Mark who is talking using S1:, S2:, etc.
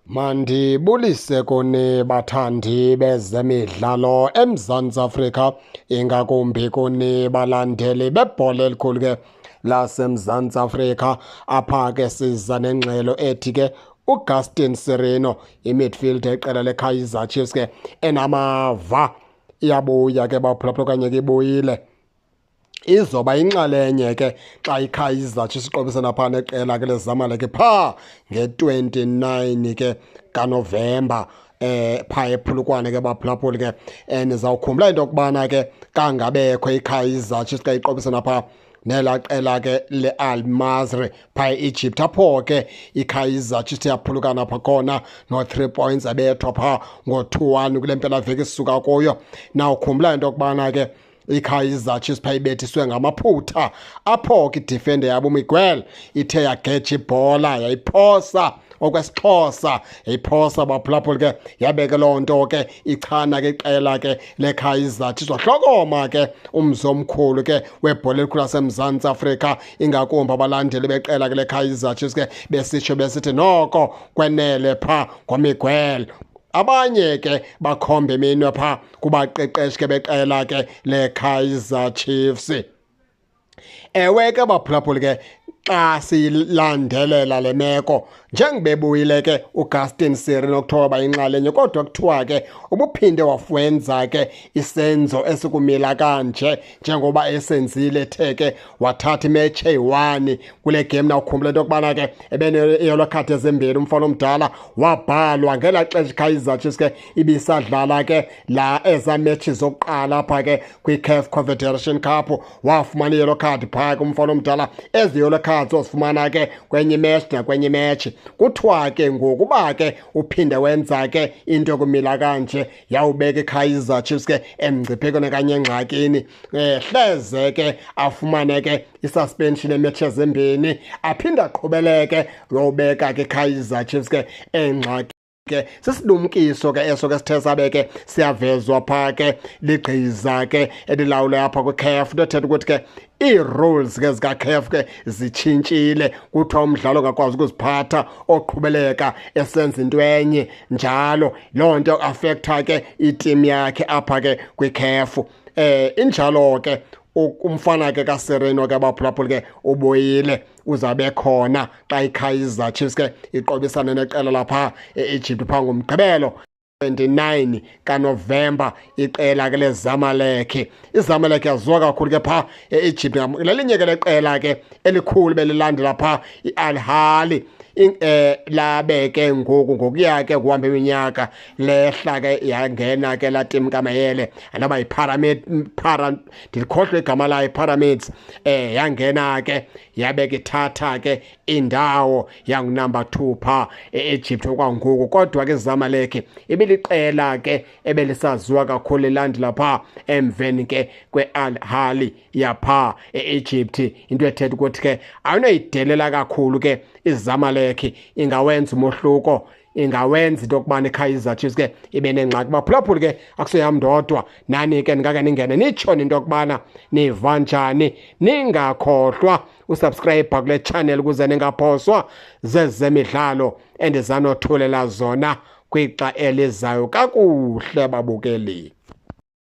S1: Mandibulise kuni bathandi bezemidlalo eMzantsi Afrika, ingakumbi kuni balandeli bebhola elikhulu ke laseMzantsi Afrika. Apha ke siza nengxelo ethi ke uGaston Sirino, imidfield yeqela leKaizer Chiefs ke enamava, iyabuya ke baphulaphula okanye ke ibuyile. Izoba inxalenye ke xa iKaizer Chiefs iqobisana phaa neqela ke leZamalek phaa nge-29 ke kaNovemba phaa ePhulukwane ke baphulaphuli ke. Nizawukhumbula into yokubana ke kangabekho iKaizer Chiefs xa iqobisana phaa nelaa qela ke le-Al Masry phaa e-Egypt, apho ke iKaizer Chiefs yaphulukana pha khona no-3 points, abethwa phaa ngo-2-1 kule mpelaveki sisuka kuyo. Nawukhumbula into yokubana ke iKaizer Chiefs phaa ibethiswe ngamaphutha, apho ke idefender yabo Miguel ithe yageja ibhola yayiphosa okwesiXhosa, yayiphosa baphulaphuli ke, yabeke loo nto ke ichana ke iqela ke leKaizer Chiefs. Wahlokoma ke umzi omkhulu ke webhola elikhulu laseMzantsi Afrika, ingakumbi abalandeli beqela ke leKaizer Chiefs ke, besitsho besithi noko kwenele phaa ngoMiguel. Abanye ke bakhomba iminwe phaa kubaqeqeshi ke beqela ke leKaizer Chiefs. Ewe ke baphulaphuli ke, xa siyilandelela le meko njengobebuyile ke uGaston Sirino kuthiwa bayinxalenye, kodwa kuthiwa ke ubuphinde wawenza ke isenzo esikumila kanje njengoba esenzile, ethe ke wathatha imatch eyi-1 kule game. Nawukhumbula into yokubana ke ebene-yellow card ezimbini umfana omdala, wabhalwa ngelaa xesha iKaizer Chiefs ke ibisadlala ke la eza match zokuqala apha ke kwi-CAF Confederation Cup, wafumana i-yellow card phaa ke umfana omdala. Ezi yellow cards ozifumana ke kwenye imatch nakwenye imatch, kuthiwa ke ngokuba ke uphinde wenza ke into yokumila kanje, yawubeka iKaizer Chiefs ke emngciphekweni okanye engxakini, hleze ke afumane ke isuspension ematch ezimbini, aphinde aqhubeleke yobeka ke iKaizer Chiefs ke engxakini ke. Sisilumkiso ke eso ke sithe sabe ke siyavezwa phaa ke ligqiza ke elilawula apha kwiCAF, into ethetha ukuthi ke ii-rules ke zikaCAF ke zitshintshile. Kuthiwa umdlalo ongakwazi ukuziphatha oqhubeleka esenza into enye njalo, loo nto affecta ke iteam yakhe apha ke kwiCAF. Injalo ke umfana ke kaSirino ke baphulaphuli ke, ubuyile, uzabe khona xa iKaizer Chiefs ke iqobisana neqela lapha e-Egypt phaa ngoMgqibelo 29 kaNovemba, iqela ke leZamalek. IZamalek yaziwa kakhulu ke phaa e-Egypt, lelinye ke leqela ke elikhulu belilandela phaa i-Al Ahly. Labe ke ngoku ngokuya ke kuhamba iminyaka lehla ke, yangena ke laa team kaMayele anoba yi-Pyramid, para ndilikhohlwe igama layo, Pyramids, yangena ke yabeka ithatha ke indawo yangunumber 2 phaa e-Egypt okwangoku. Kodwa ke Zamalek ibiliqela ke ebelisaziwa kakhulu, elandela phaa emveni ke kwe-Al Ahly yapha e-Egypt, into ethetha ukuthi ke awunoyidelela kakhulu ke iZamalek, ingawenza umohluko, ingawenza into yokubana iKaizer Chiefs ke ibe nengxaki. Baphulaphuli ke, akusoyam ndodwa, nani ke ningake ningene nitshoni into yokubana niva njani. Ningakhohlwa usubscribe kule channel ukuze ningaphoswa zezemidlalo endizanothulela zona kwixa elizayo. Kakuhle babukeli.